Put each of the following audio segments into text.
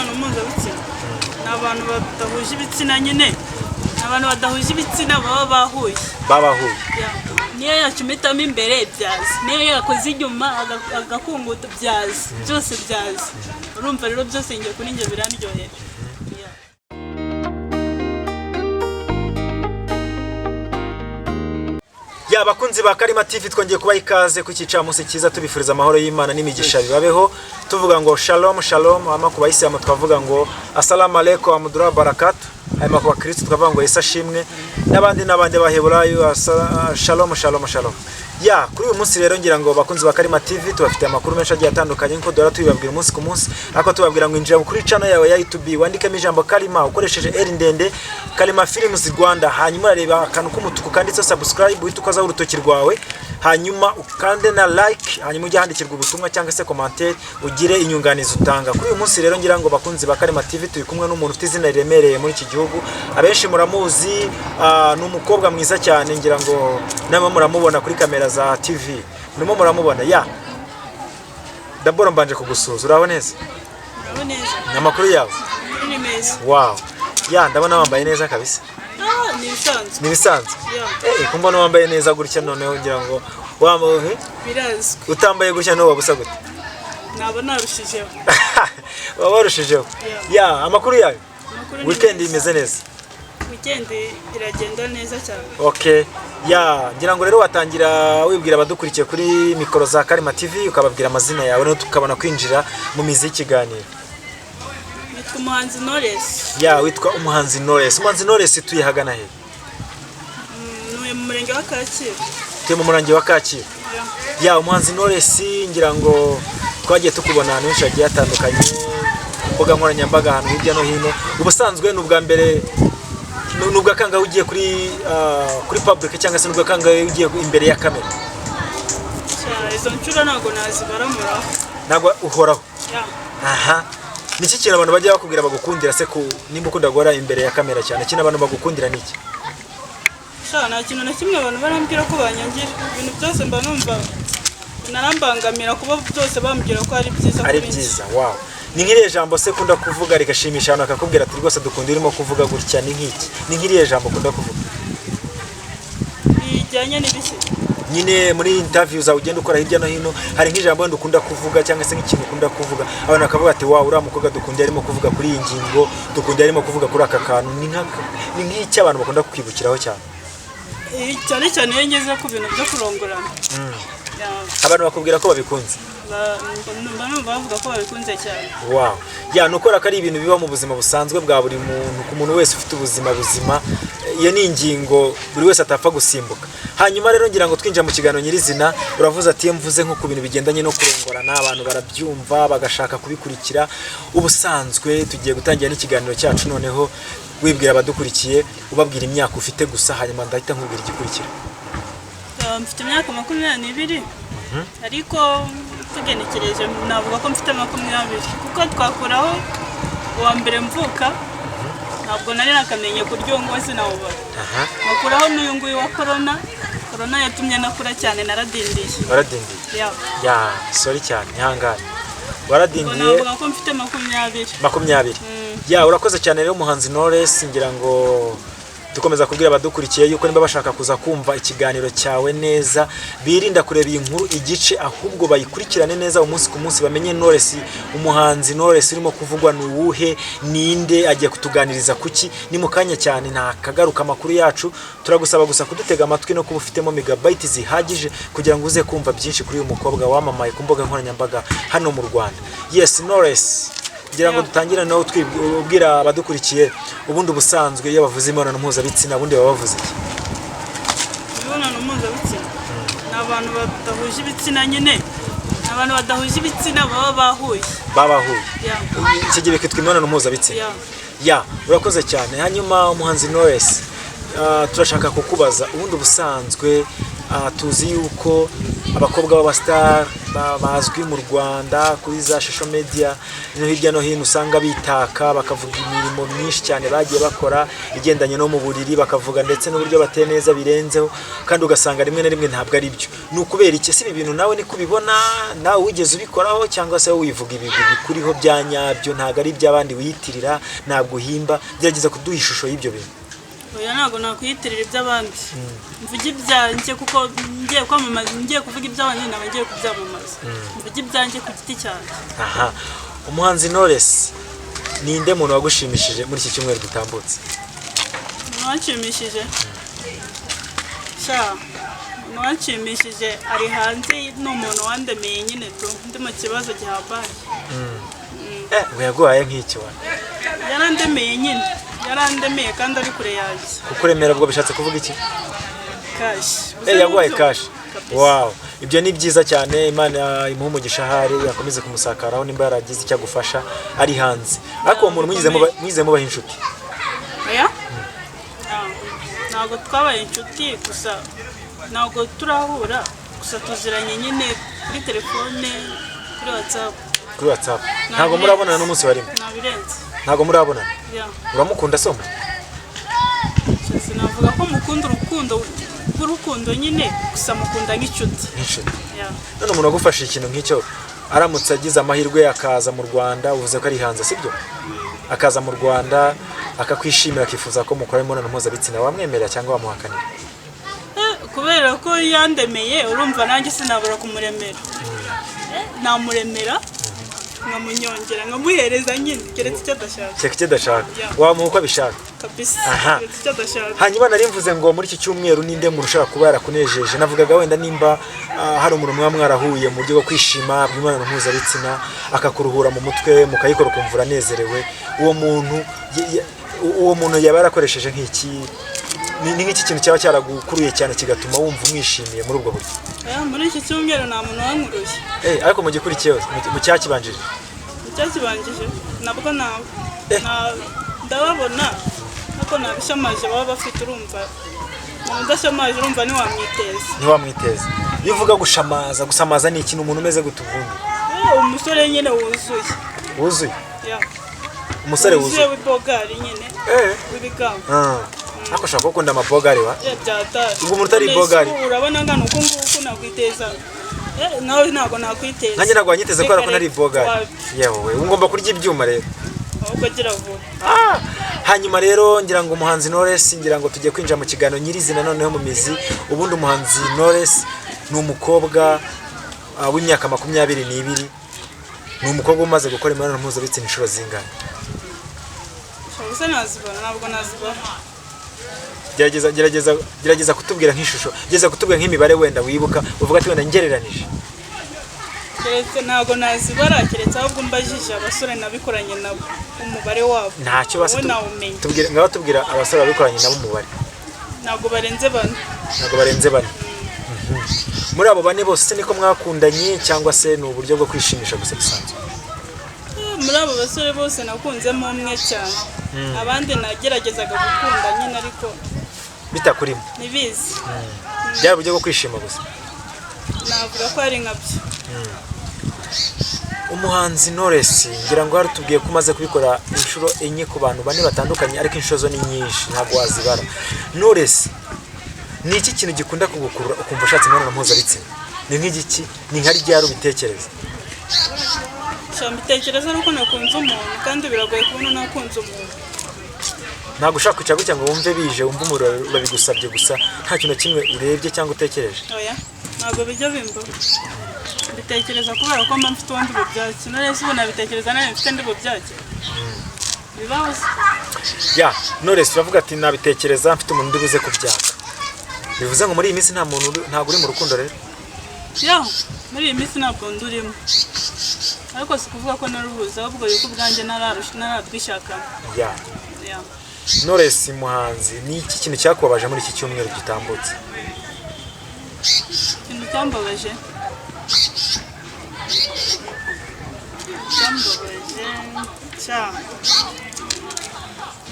Imibonano mpuzabitsina ni abantu badahuje ibitsina nyine, ni abantu badahuje ibitsina baba bahuye. Babahuye. Yeah. Niyo yacumitamo imbere byaza, niyo yakoze inyuma agakunguta byaza, byose byaza. Urumva rero byose njye kuri njye birandyohera. Yeah. Ya, bakunzi ba Karima TV, twongeye kubaha ikaze ku gicamunsi cyiza, tubifuriza amahoro y'Imana n'imigisha bibabeho, tuvuga ngo shalom shalom. Hama ku bayisilamu twavuga ngo assalamu alaikum wa barakatu, hanyuma ku bakristo twavuga ngo Yesu ashimwe, n'abandi n'abandi baheburayo shalom shalom shalom. Ya, kuri uyu munsi rero ngira ngo bakunzi ba Karima TV tubafitiye amakuru menshi agiye atandukanye nk'uko duhora tubibabwira umunsi ku munsi, ariko tubabwira ngo injira kuri channel yawe ya YouTube, wandikemo ijambo Karima ukoresheje R ndende, Karima Films Rwanda, hanyuma urareba akantu k'umutuku kanditseho subscribe, uhita ukozaho urutoki rwawe, hanyuma ukande na like, hanyuma ujye ahandikirwa ubutumwa cyangwa se commentaire, ugire inyunganizi utanga. Kuri uyu munsi rero ngira ngo bakunzi ba Karima TV turi kumwe n'umuntu ufite izina riremereye muri iki gihugu, abenshi muramuzi, ni umukobwa mwiza cyane, ngira ngo namwe muramubona kuri kamera za TV, murimo muramubona. Ya, daboro mbanje kugusuhuza, uraho neza? Uraho neza. Ni amakuru yawe? Ni meza. Wow, ya, ndabona wambaye neza kabisa. Ah, ni ibisanzwe. Ni ibisanzwe. Yeah. Eh, kumbona wambaye neza gutya, noneho ngira ngo wambaye Birazwi. utambaye gutya niho waba usa gute? Naba narushijeho. Waba warushijeho. Ya, amakuru yawe? Amakuru ni Weekend meza. imeze neza? Weekend iragenda neza cyane. Okay, ya, ngira ngo rero watangira wibwira abadukurikiye kuri mikoro za Karima TV, ukababwira amazina yawe, noneho tukabona kwinjira mu mizi y'ikiganiro. Nitwa umuhanzi Knowless. Ya, witwa umuhanzi Knowless. Umuhanzi Knowless, tuye hagana he? Ntuye mu murenge wa Kacyiru. Tuye mu murenge wa Kacyiru. Yeah. Ya, umuhanzi Knowless, ngira ngo twagiye tukubona ahantu henshi hagiye hatandukanye ku mbuga nkoranyambaga, ahantu hirya no hino. Ubusanzwe ni ubwa mbere, ni ubwa kangahe ugiye kuri public, cyangwa se ni ubwa kangahe ugiye imbere ya kamera? Sha, izo nshuro ntabwo nazibara muraho. Ntabwo uhoraho. Yeah. Aha, ni iki kintu abantu bajya bakubwira bagukundira se, ku nimba ukunda guhora imbere ya kamera cyane, ikintu abantu bagukundira ni iki? Sha, nta kintu na kimwe abantu barambwira ko banyangira. Ibintu byose mba numva narambangamira kuba byose bambwira ko ari byiza Ari kuri njye. byiza. Wow, ni nk'iriya jambo se ukunda kuvuga rigashimisha abantu, bakakubwira ati rwose dukunda urimo kuvuga gutya? Ni nk'iki, ni nk'iriya jambo ukunda kuvuga? Bijyanye n'ibiki? Nyine muri interview zawe ugenda ukora hirya no hino, hari nk'ijambo wenda ukunda kuvuga cyangwa se nk'ikintu ukunda kuvuga, abantu bakavuga ati wow, uriya mukobwa dukunda arimo kuvuga kuri iyi ngingo, dukunda arimo kuvuga kuri aka kantu. Ni nk'iki abantu bakunda kukwibukiraho cyane? Cyane cyane iyo ngeze ku bintu byo kurongorana. Yeah. Abantu bakubwira ko babikunze? Mba numva bavuga ko babikunze cyane. Wow, ya, ni ukubera ko ari ibintu biba mu buzima busanzwe bwa buri muntu, ku muntu wese ufite ubuzima buzima. Iyo ni ingingo buri wese atapfa gusimbuka. Hanyuma rero ngira ngo twinjira mu kiganiro nyirizina, uravuze ati iyo mvuze nko ku bintu bigendanye no kurongorana abantu barabyumva bagashaka kubikurikira. Ubusanzwe tugiye gutangira n'ikiganiro cyacu, noneho wibwira abadukurikiye, ubabwira imyaka ufite gusa, hanyuma ndahita nkubwira igikurikira. Mfite imyaka 22, ariko tugenekereje navuga ko mfite 20, kuko twakuraho uwa mbere mvuka ntabwo nari nakamenye kurya, uwo nguwo sinawubara. Nkakuraho n'uyu nguyu wa korona. Korona yatumye nakura cyane, naradindiye. Waradindiye? Yeah. Ya, sorry cyane, ihangane. Ubwo Waradindiye. navuga ko mfite 20. 20. Ya, urakoze cyane rero umuhanzi Knowless. Ngira ngo dukomeza kubwira abadukurikiye yuko niba bashaka kuza kumva ikiganiro cyawe neza, birinda kureba iyi nkuru igice, ahubwo bayikurikirane neza umunsi ku munsi, bamenye Knowless, umuhanzi Knowless urimo kuvugwa ni uwuhe, ninde, agiye kutuganiriza kuki. Ni mu kanya cyane, nta kagaruka amakuru yacu. Turagusaba gusa kudutega amatwi no kuba ufitemo megabyte zihagije kugira ngo uze kumva byinshi kuri uyu mukobwa wamamaye ku mbuga nkoranyambaga hano mu Rwanda. Yes, Knowless, ngira ngo dutangire nawe ubwira abadukurikiye, ubundi ubusanzwe iyo bavuze imibonano mpuzabitsina, ubundi baba bavuze iki? Imibonano mpuzabitsina ni abantu badahuje ibitsina nyine, ni abantu badahuje ibitsina baba bahuye. Babahuye. Yeah. Icyo gihe bikitwa imibonano mpuzabitsina. Yeah. Ya, urakoze cyane. Hanyuma umuhanzi Knowless, turashaka kukubaza, ubundi ubusanzwe Tuzi yuko abakobwa b'abastar bazwi mu Rwanda kuri za social media no hirya no hino, usanga bitaka bakavuga imirimo myinshi cyane bagiye bakora igendanye no mu buriri, bakavuga ndetse n'uburyo bateye neza birenzeho, kandi ugasanga rimwe na rimwe ntabwo ari byo. Ni ukubera iki? Ese ibi bintu nawe niko ubibona? Nawe wigeze ubikoraho, cyangwa se wowe wivuga ibigwi bikuriho bya nyabyo, ntabwo ari iby'abandi wiyitirira, ntabwo uhimba? Gerageza kuduha ishusho y'ibyo bintu. Oya, ntabwo nakwiyitirira iby'abandi, mvuge ibyanjye, kuko ngiye kwamamaza, ngiye kuvuga iby'abandi naba ngiye kubyamamaza. Mvuge ibyanjye ku giti cyanjye. Aha, umuhanzi Knowless, ninde muntu wagushimishije muri iki cyumweru gitambutse? Umuntu wanshimishije sha, umuntu wanshimishije ari hanze, ni umuntu wandemeye nyine tu, ndi mu kibazo gihambaye. Ngo yaguhaye nk'iki wa? Yarandemeye nyine, yarandemeye kandi ari kure yanjye. Kukuremera ubwo bishatse kuvuga iki? Cash. Yaguhaye cash? Wow, ibyo ni byiza cyane. Imana imuhe umugisha, ahari yakomeze kumusakaraho nimba yaragize icyo agufasha ari hanze. Ariko uwo muntu mwize mubaha inshuti? Oya. Ntabwo twabaye inshuti, gusa ntabwo turahura, gusa tuziranye nyine kuri telefone, kuri WhatsApp. Kuri WhatsApp? Ntabwo murabonana n'umunsi warimo? Ntabirenze. Ntabwo murabonana? Ya. Uramukunda soma? Sinavuga ko mukunda urukundo rw'urukundo nyine, gusa mukunda nk'inshuti. Nk'inshuti? Ya. None umuntu wagufashije ikintu nk'icyo, aramutse agize amahirwe akaza mu Rwanda, uvuze ko ari hanze, sibyo, akaza mu Rwanda akakwishimira, akifuza ko mukora imibonano mpuzabitsina, wamwemerera cyangwa wamuhakanira? Kubera ko yandemeye, urumva nanjye sinabura kumuremera. Namuremera, nkamunyongera, nkamuhereza nyine, keretse icyo adashaka. Kereka icyo adashaka? Yeah. Wamuha uko abishaka? Kabisa. Aha. Keretse icyo adashaka. Hanyuma nari mvuze ngo muri iki cyumweru ninde muntu ushobora kuba yarakunejeje? Navugaga wenda nimba hari umuntu muba mwarahuye mu buryo bwo kwishima bw'imibonano mpuzabitsina, akakuruhura mu mutwe, mukayikora ukumva uranezerewe, uwo muntu uwo muntu yaba yarakoresheje nk'iki? Ni nk'iki kintu cyaba cyaragukuruye cyane kigatuma wumva umwishimiye muri ubwo buryo? Muri iki cyumweru nta muntu wankuruye. Ariko mu gikurikiyeho, mu cyakibanjirije? Icyakibanjije nabwo nawe Eh. Ndababona, ariko nta bishamaje baba bafite. Urumva umuntu udashamaje, urumva ntiwamwiteza. Ntiwamwiteza. Iyo uvuga gushamaza, gusamaza ni ikintu umuntu umeze gute ubundi? Umusore nyine wuzuye. Wuzuye? Ya. Umusore wuzuye wuzuye. W'ibogari nyine, w'ibigango. Ariko ushobora kuba ukunda amabogari wa. Byatari. Ubwo umuntu utari ibogari. Urabona ngana uko nguko nakwiteza. Nawe ntabwo nakwiteza. Nanjye ntabwo wanyiteze kubera ko ntari ibogari. Wapi. Yewe, ubu ngomba kurya ibyuma rero. Ahubwo gira vuba. Hanyuma rero ngira ngo umuhanzi Knowless, ngira ngo tugiye kwinjira mu kiganiro nyirizina noneho mu mizi. Ubundi umuhanzi Knowless ni umukobwa w'imyaka 22, ni umukobwa umaze gukora imibonano mpuzabitsina inshuro zingana? Gusa nazibona, ntabwo nazibona. Gerageza kutubwira nk'ishusho, gerageza kutubwira nk'imibare wenda wibuka, uvuga ati wenda ngereranije. Keretse ntabwo nazibara, keretse ahubwo mbajije abasore nabikoranye nabo umubare wabo. Ntacyo basi. Wowe nawumenya. Tubwire, ngaho tubwira abasore babikoranye nabo umubare. Ntabwo barenze bane. Ntabwo barenze bane. Muri abo bane bose niko mwakundanye, cyangwa se ni uburyo bwo kwishimisha gusa bisanzwe? Muri abo basore bose nakunzemo umwe cyane, abandi nageragezaga gukunda nyine ariko bitakurimo. Ntibizi. Byari uburyo bwo kwishima gusa? Navuga ko ari nkabyo. Umuhanzi Knowless, ngira ngo hari tubwiye ko umaze kubikora inshuro enye ku bantu bane batandukanye, ariko inshuro zo ni nyinshi ntabwo wazibara. Knowless, ni iki kintu gikunda kugukurura ukumva ushatse imibonano mpuzabitsina? Ni nk'igiki? Ni nka ryari ubitekereza? Sha, mbitekereza ari uko nakunze umuntu, kandi biragoye kubona nakunze umuntu. Ntabwo ushaka kwicara gutya ngo wumve bije, wumve umuriro urabigusabye gusa, nta kintu na kimwe urebye cyangwa utekereje? Oya, ntabwo bijya bimbaho. Mbitekereza kubera ko mba mfite uwundi bubyake. None se ubu nabitekereza nawe mfite ndi bubyake? Bibaho se? Ya, Knowless, uravuga ati nabitekereza mfite umuntu ndi buze kubyaka, bivuze ngo muri iyi minsi nta muntu ntabwo uri mu rukundo rero? Ya, muri iyi minsi ntabwo ndurimo, ariko si ukuvuga ko narubuze, ahubwo yuko ubwanjye ntararwishakamo. Ya. Ya. Knowless muhanzi, ni iki kintu cyakubabaje muri iki cyumweru gitambutse? Ikintu cyambabaje, cyambabaje cya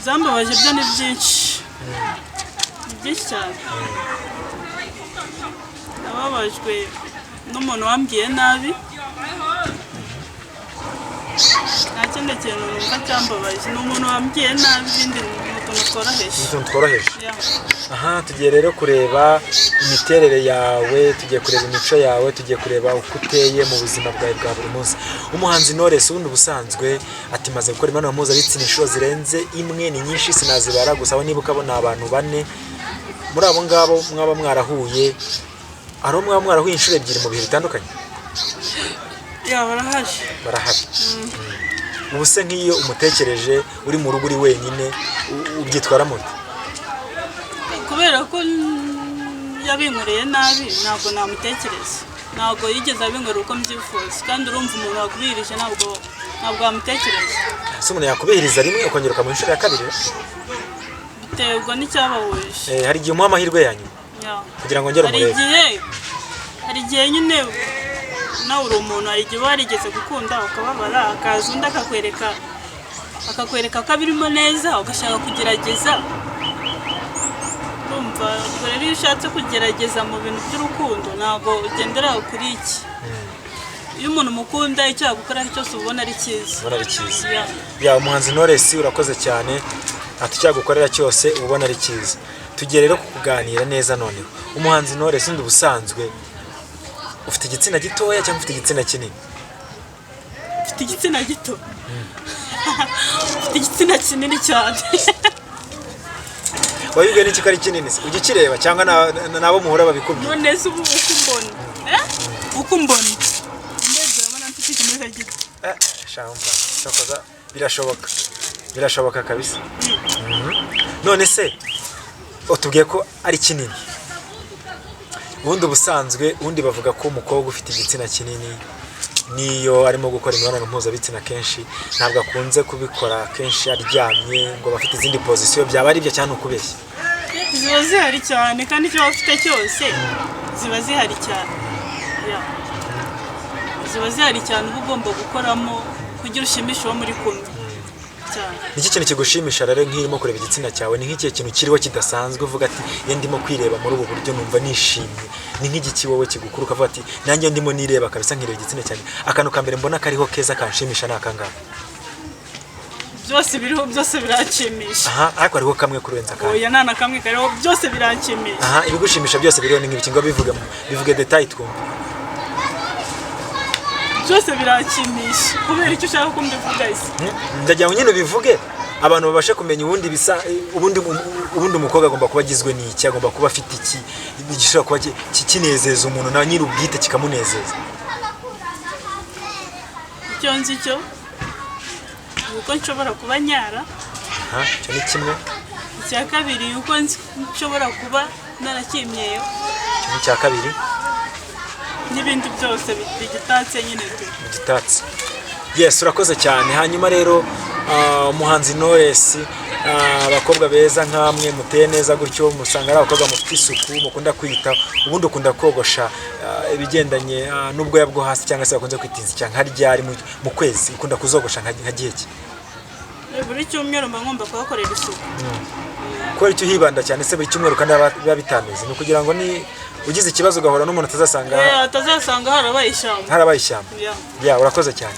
byambabaje byo ni byinshi, ni byinshi cyane. Nababajwe n'umuntu wambwiye nabi. Nta kindi kintu numva cyambabaje, ni umuntu wambwiye nabi, ibindi ni utuntu tworoheje. Ni utuntu tworoheje. Yeah. Aha tugiye rero kureba imiterere yawe, tugiye kureba imico yawe, tugiye kureba uko uteye mu buzima bwawe bwa buri munsi. Umuhanzi Knowless ubundi ubusanzwe ati maze gukora imibonano mpuzabitsina inshuro zirenze imwe, ni nyinshi sinazibara, gusa aho nibuka abo ni abantu bane. Muri abo ngabo mwaba mwarahuye, hari uwo mwaba mwarahuye inshuro ebyiri mu bihe bitandukanye? Yeah, barahari. Barahari. Ubu se nk'iyo umutekereje uri mu rugo uri wenyine, ubyitwaramo ute? Kubera ko yabinkoreye nabi, ntabwo namutekereza. Ntabwo yigeze abinkorera uko mbyifuza, kandi urumva umuntu wakubihirije ntabwo wamutekereza. Ese umuntu yakubihiriza rimwe ukongera ukamuha inshuro ya kabiri? Biterwa n'icyabahuje. Hari igihe umuha amahirwe ya nyuma kugira ngo ngere Hari umurebe. igihe, hari igihe nyine nawe uri umuntu, hari igihe uba warigeze gukunda ukababara, hakaza undi akakwereka ko abirimo neza, ugashaka kugerageza. Urumva, ubwo rero iyo ushatse kugerageza mu bintu by'urukundo, ntabwo ugendera kuri iki. Iyo umuntu umukunda, icyo yagukora cyose uba ubona ari cyiza. Ubona ari cyiza. Yeah. Ya, umuhanzi Knowless, urakoze cyane. Ati icyagukorera cyose uba ubona ari cyiza. Tugiye rero kukuganira neza noneho. Umuhanzi Knowless, undi ubusanzwe ufite igitsina gitoya cyangwa ufite igitsina kinini? Mfite igitsina gito? Mfite igitsina kinini cyane. Wabibwiwe n'iki ko ari kinini se? Ujya ukireba cyangwa nabo muhura babikubwira? None se ubu uko umbona, eh? Uko umbona ndebye, urabona mfite ikimeze gito? Shamva cyokoza birashoboka, birashoboka kabisa. None se utubwiye ko ari kinini, ubundi ubusanzwe ubundi bavuga ko umukobwa ufite igitsina kinini niyo arimo gukora imibonano mpuzabitsina kenshi ntabwo akunze kubikora kenshi aryamye, ngo aba afite izindi position. Byaba ari byo cyangwa ni ukubeshya? Ziba zihari cyane, kandi icyo waba ufite cyose ziba zihari cyane. Yeah. Ziba zihari cyane, uba ugomba gukoramo kugira ushimishe uwo muri kumwe cyane. Ni iki kintu kigushimisha rero nk'iyo urimo kureba igitsina cyawe? Ni nk'ikihe kintu kiriho kidasanzwe uvuga ati iyo ndimo kwireba muri ubu buryo numva nishimye? Ni nk'igiki wowe kigukura ukavuga ati nanjye ndimo nireba kabisa, nkireba igitsina cyanjye, akantu ka mbere mbona kariho keza kanshimisha ni akangaka? Byose biriho, byose biranshimisha. Aha, ariko hariho kamwe kurenza akandi. Oya, nta na kamwe kariho, byose biranshimisha. Aha, ibigushimisha byose biriho ni nk'ibiki? Ngo bivuge, bivuge détail twumve. Byose biranshimisha kubera icyo ushaka ko mbivuga ese? Ndagira ngo nyine ubivuge abantu babashe kumenya ubundi bisa ubundi umukobwa agomba kuba agizwe n'iki, agomba kuba afite iki gishobora kuba kinezeza umuntu na nyiri ubwite kikamunezeza. Icyo nzi cyo ni uko nshobora kuba nyara. Aha, icyo ni kimwe. Icya kabiri ni uko nshobora kuba narakimyeyo. Icyo ni icya kabiri. N'ibindi byose bigitatse nyine tu. Gitatse. Yes, urakoze cyane. Hanyuma rero umuhanzi Knowless, abakobwa beza nkamwe muteye neza gutyo, musanga ari abakobwa mufite isuku, mukunda kwiyitaho. Ubundi ukunda kogosha ibigendanye n'ubwoya bwo hasi cyangwa se bakunze kwita inzicya nka ryari mu kwezi? Ukunda kuzogosha nka gihe ki? Buri cyumweru mba ngomba kuhakorera isuku. Kubera icyo uhibanda cyane se buri cyumweru kandi biba bitameze? Ni ukugira ngo ni ugize ikibazo ugahura n'umuntu atazasanga Atazasanga harabaye ishyamba. Harabaye ishyamba. Yeah. Ya, urakoze cyane.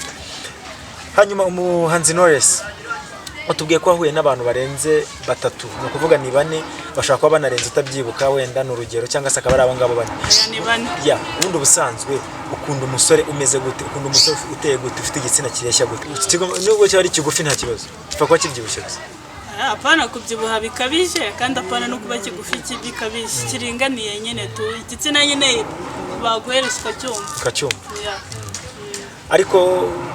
Hanyuma umuhanzi Knowless, utubwiye ko wahuye n'abantu barenze batatu, ni ukuvuga ni bane, bashobora kuba banarenze utabyibuka, wenda ni urugero, cyangwa se akaba ari abo ngabo bane. Oya, ni bane. Ya, ubundi ubusanzwe ukunda umusore umeze gute? Ukunda umusore uteye gute, ufite igitsina kireshya gute? Nubwo cyaba ari kigufi nta kibazo, gipfa kuba kibyibushye gusa. Apana kubyibuha bikabije, kandi apana no kuba kigufi bikabije, kiringaniye nyine tu, igitsina nyine baguhereza ukacyumva. Ukacyumva. Yeah. Ariko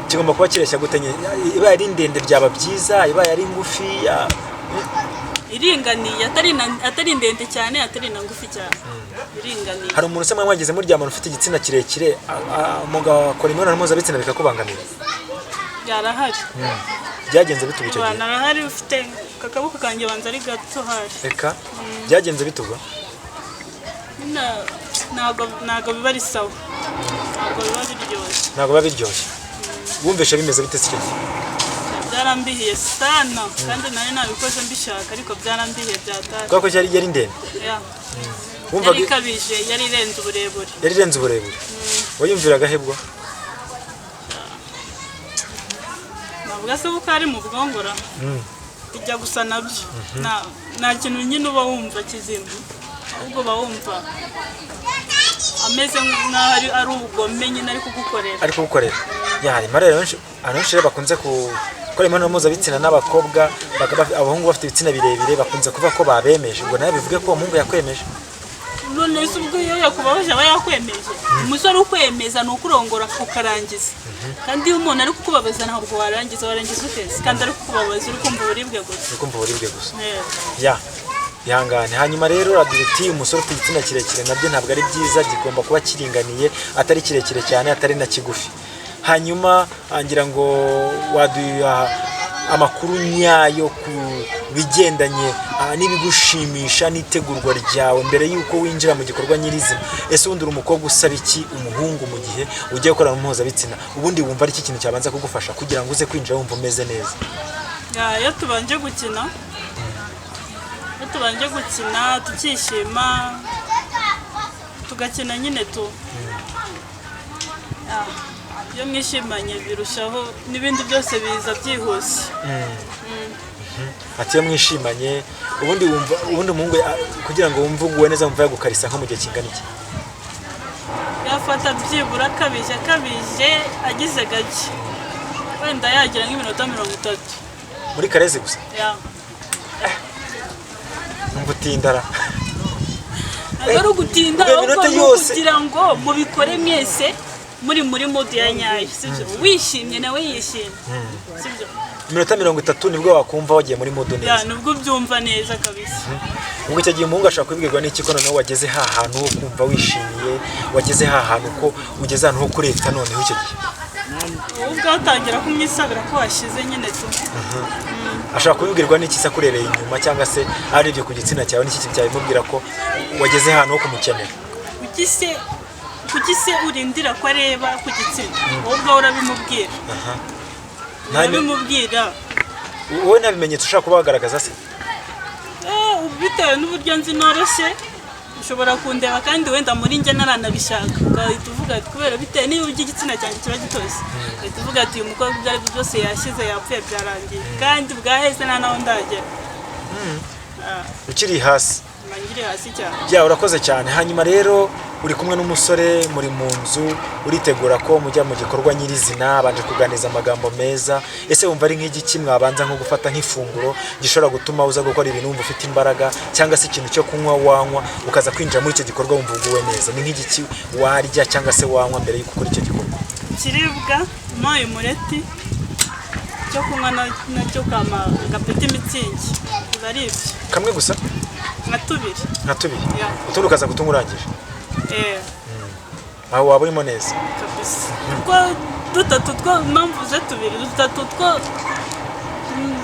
kigomba kuba kireshya gute nyine? Ibaye ari ndende byaba byiza, ibaye ari ngufi Iringaniye, atari ndende cyane, atari na ngufi cyane, iringaniye. Hari umuntu se mwageze muryamana ufite igitsina kirekire, mugakora imibonano mpuzabitsina bikakubangamira? Yarahari. Byagenze bite icyo gihe? Arahari, ufite akaboko kanjye banza ari gato hari. Reka, byagenze bite ubwo? Ntabwo biba ari sawa, ntabwo biba biryoshye. Ntabwo biba biryoshye. Wumvishe bimeze bite se icyo gihe? Byarambihiye sana, kandi nari nabikoze mbishaka, ariko byarambihiye byatari. Kubera ko yari ndende. Yeah. Wumvaga Yari ikabije, yari irenze uburebure. Yari irenze uburebure. Wayumviraga hebwa? Navuga se kuko ari mu bwongora bijya gusa nabyo. Nta kintu nyine uba wumva kizima, ahubwo uba wumva ameze nk'aho ari ubugome nyine ari kugukorera. Ari kugukorera. Ya, harimo rero benshi, abantu benshi rero bakunze gukora imibonano mpuzabitsina n'abakobwa, abahungu bafite ibitsina birebire bakunze kuvuga ko babemeje. Ubwo nawe bivuge ko uwo muhungu yakwemeje. None se ubwo iyo yakubabaje aba yakwemeje? Umusore ukwemeza ni ukurongora ukarangiza, kandi iyo umuntu ari kukubabaza ntabwo warangiza. Warangiza uteze kandi ari kukubabaza, uri kumva uburibwe gusa? Uri kumva uburibwe gusa. Eh. Ya, ihangane. Hanyuma rero uragira uti umusore ufite igitsina kirekire nabyo ntabwo ari byiza, gigomba kuba kiringaniye, atari kirekire cyane, atari na kigufi. Hanyuma ngira ngo waduha amakuru nyayo ku bigendanye n'ibigushimisha n'itegurwa ryawe mbere y'uko winjira mu gikorwa nyirizina. Ese ubundi uri umukobwa usaba iki umuhungu mu gihe ugiye gukorana mpuzabitsina? Ubundi wumva ari iki kintu cyabanza kugufasha kugira ngo uze kwinjira wumva umeze neza? Ya, iyo tubanje gukina tukishima, tugakina nyine tu. Ya, iyo mwishimanye birushaho, n'ibindi byose biza byihuse. Ati iyo mwishimanye. Ubundi wumva, ubundi umuhungu kugira ngo wumve uguwe neza, wumva yagukarisa nko mu gihe kingana iki? Yafata byibura akabije akabije agize gake wenda yagira nk'iminota 30. Muri caresse gusa? Ya. Numva utindara. Ntabwo ari ugutinda, Ubwo ahubwo iminota ni yose. ukugira ngo mubikore mwese muri mood ya nyayo, sibyo? Wishimye nawe yishimye, sibyo? Iminota 30 nibwo wakumva wagiye muri mood Ya. neza? Nibwo ubyumva neza kabisa. Ubwo icyo gihe umuhungu ashobora kubibwirwa n'iki ko noneho wageze ha hantu ho kumva wishimiye, wageze ha hantu ko ugeze ahantu ho kureta noneho icyo gihe? Wowe ubwawe utangira kumwisabira ko washize nyine tu. Ashobora kubibwirwa n'iki se akurebeye inyuma cyangwa se arebye ku gitsina cyawe? N'iki kintu cyabimubwira ko wageze ahantu ho kumukenera? Kuki se urindira ko areba ku gitsina? Wowe ubwawe urabimubwira. Urabimubwira. Wowe nta bimenyetso ushobora kuba wagaragaza se? Eh, bitewe n'uburyo nzi noroshye, ushobora kundeba kandi wenda muri njye naranabishaka, ugahita uvuga ati kubera bitewe niba uburyo igitsina cyanjye kiba gitose, ugahita uvuga ati uyu mukobwa ibyo ari byo byose yashyize, yapfuye, byarangiye, kandi bwaheze nta naho ndagera. Ah, Ukiri hasi. Mba nkiri hasi cyane. Ya, urakoze cyane. Hanyuma rero uri kumwe n'umusore, muri mu nzu, uritegura ko mujya mu gikorwa nyirizina, abanje kuganiriza amagambo meza. Ese wumva ari nk'igiki mwabanza nko gufata nk'ifunguro gishobora gutuma uza gukora ibintu wumva ufite imbaraga, cyangwa se ikintu cyo kunywa wanywa ukaza kwinjira muri icyo gikorwa wumva uguwe neza? Ni nk'igiki warya cyangwa se wanywa mbere y'uko ukora icyo gikorwa? Ikiribwa umpaye umureti, icyo kunywa nacyo kama agapeti Mützig, biba ari ibyo. Kamwe gusa? Nka tubiri. Nka tubiri? Ya. Utundi ukaza kutunywa urangije? Eh. Aho waba urimo neza. Kabisa, kuko dutatu two, impamvu ze tubiri, dutatu two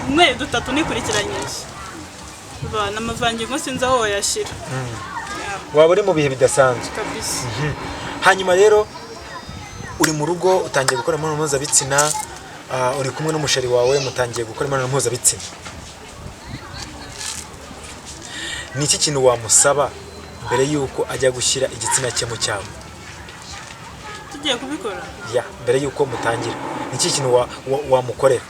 mwe dutatu nikurikiranyije ba n'amavangingo sinzi aho wayashyira. Ya, Waba uri mu bihe bidasanzwe. Kabisa. Hanyuma rero uri mu rugo, utangiye gukora imibonano mpuzabitsina, uri kumwe n'umusheri wawe, mutangiye gukora imibonano mpuzabitsina. Ni iki kintu wamusaba mbere y'uko ajya gushyira igitsina cye mu cyawe? Tugiye kubikora? Ya, mbere y'uko mutangira, ni iki kintu wamukorera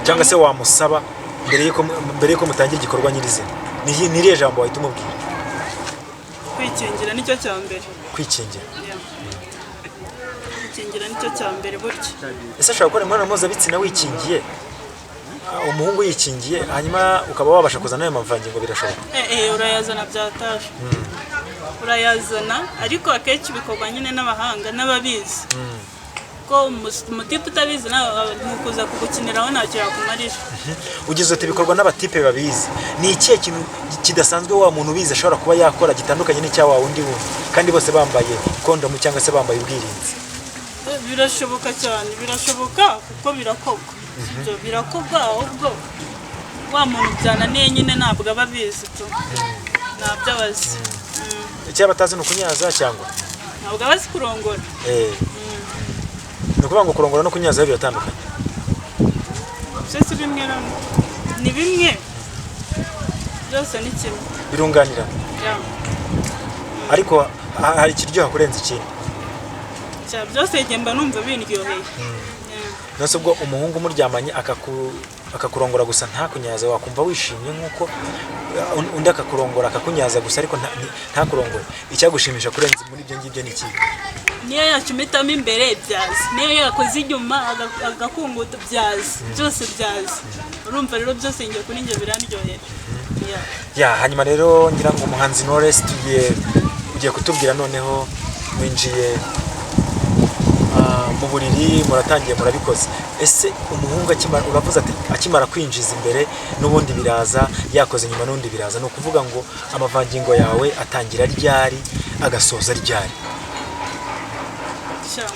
cyangwa se wamusaba mbere y'uko mutangira igikorwa nyirizina? Ni irihe jambo wahita umubwira? Kwikingira nicyo cya mbere. Kwikingira. Ya. Kwikingira nicyo cya mbere burya. Ese ashobora gukora imibonano mpuzabitsina wikingiye? Umuhungu yikingiye, hanyuma ukaba wabasha kuzana ayo mavangingo, birashoboka? Eh, eh, urayazana byataje, urayazana, ariko akenshi bikorwa nyine n'abahanga n'ababizi, ko umutipe utabizi nawe ni ukuza kugukiniraho, ntacyo yakumarira. Ugize uti bikorwa n'abatipe babizi. Ni ikihe kintu kidasanzwe wa muntu ubizi ashobora kuba yakora gitandukanye n'icya wa wundi wundi, kandi bose bambaye kondomu cyangwa se bambaye ubwirinzi? Eh, birashoboka cyane, birashoboka kuko birakorwa. Ibyo birakorwa, ahubwo wa muntu byananiye nyine ntabwo aba abizi tu, ntabyo aba azi. Icyo yaba atazi ni ukunyaza cyangwa? Ntabwo aba azi kurongora. Eh. Ni ukuvuga ngo kurongora no kunyaza biratandukanye? Byose bimwe na ni bimwe, byose ni kimwe. Birunganirana. Ya. Ariko hari ikiryoha kurenza ikindi? Sha, byose njye mba numva bindyoheye. Yeah. Nonese ubwo umuhungu umuryamanye akakurongora gusa ntakunyaze, wakumva wishimye nk'uko undi akakurongora akakunyaza gusa ariko ntakurongore? Icyagushimisha kurenza muri ibyo ngibyo ni ikihe? Niyo yacumitamo imbere byaza, niyo yakoze inyuma agakunguta byaza, byose byaza. Urumva rero byose njye kuri njye birandyohera. Yeah. Ya, hanyuma rero ngira ngo umuhanzi Knowless, ugiye kutubwira noneho winjiye mu buriri, muratangiye murabikoze. Ese umuhungu akimara, uravuze ati akimara kwinjiza imbere n'ubundi biraza, yakoze inyuma n'ubundi biraza, ni ukuvuga ngo amavangingo yawe atangira ryari agasoza ryari? Sha.